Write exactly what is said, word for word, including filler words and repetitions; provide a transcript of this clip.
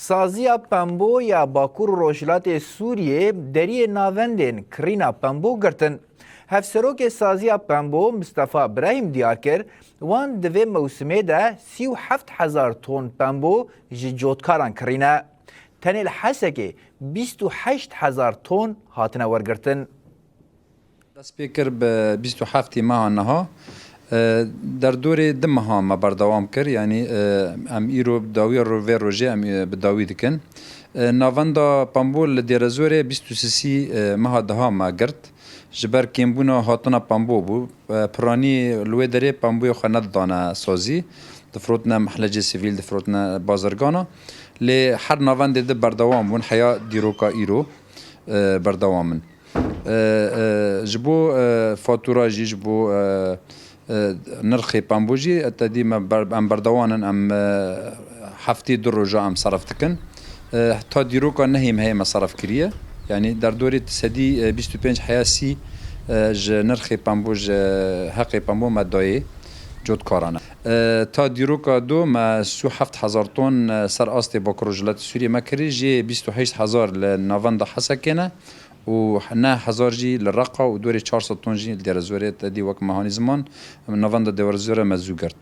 Saziya Pembo ya Bakur û Rojhilatê Sûriyê deriyê navendên kirîna pembo girtin. Hevserokê Saziya Pembo Mistefa Birahîm diyar kir, wan di vê mewsimê de sî û heft hezar ton pembo ji cotkaran kirîne. Tenê li Hesekê bîst û heşt hezar ton hatine wergirtin. Dest pê kir bi bîst û heftê meha niha. E, derdorê du meha me berdewam kir, yanî, e, em îro bi dawiya ro-, vê rojê em, e, bi dawî dikin. E, navenda pembol li Dêrezorê bîst û sisî, e, meha deha me girt. Ji ber kêmbûna hatina pembo bû. E, piranî li wê derê pemboyê xwe nedidane sazî. Difirotine mehlecê sivîl, difirotine bazirgana. Lê her navendê di berdewam bûn, heya dîroka îro, e, berdewam in. E, e, ji bo, e, fatura jî, ji bo, e, e, nirxê pembo jî, e, te dî me ber-, em berdewan in, em, e, heftê du roja em seref dikin. E, ta dîroka nehê mehê me seref kiriye. Yanî derdorê sedî, e, bîst û pênc heya sî, e, ji nirxê pembo, ji heqê pembo me dayê cotkaran e. E, ta dîroka do me sî û heft hezar ton, e, ser astê Bakur Rojhilatê Sûriyê me kirî, jê bîst û heşt hezar li navenda Hesekê ne. Û neh hezar jî li Reqa û dorê çar sed ton jî li Dêrezorê, te dî wek me hanî ziman, navenda Dêrezorê me zû girt.